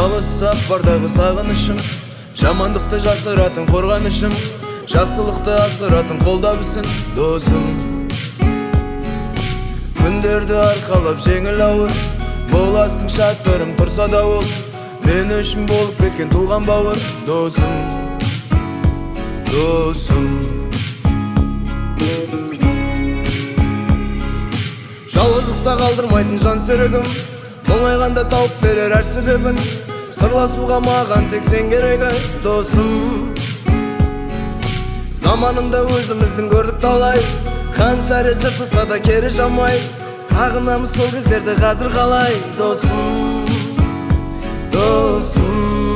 Алыс сапардағы сағынышым, жамандықты жасыратын қорғанышым, жақсылықты асыратын қолдабысың досым. Күндерді арқалап жеңіл ауыр, боласың шатырым тұрса да ол, мен үшін болып кеткен туған бауыр досым, досым. Жалғыздықта қалдырмайтын жан серігім, мұңайғанда тауып берер әр себебін, сырласуға маған тек сен керек досым. Заманында өзіміздің көрдік талай, қанша рет жыртылса да кері жамай, сағынамыз сол кездерді қазір қалай досым, досым.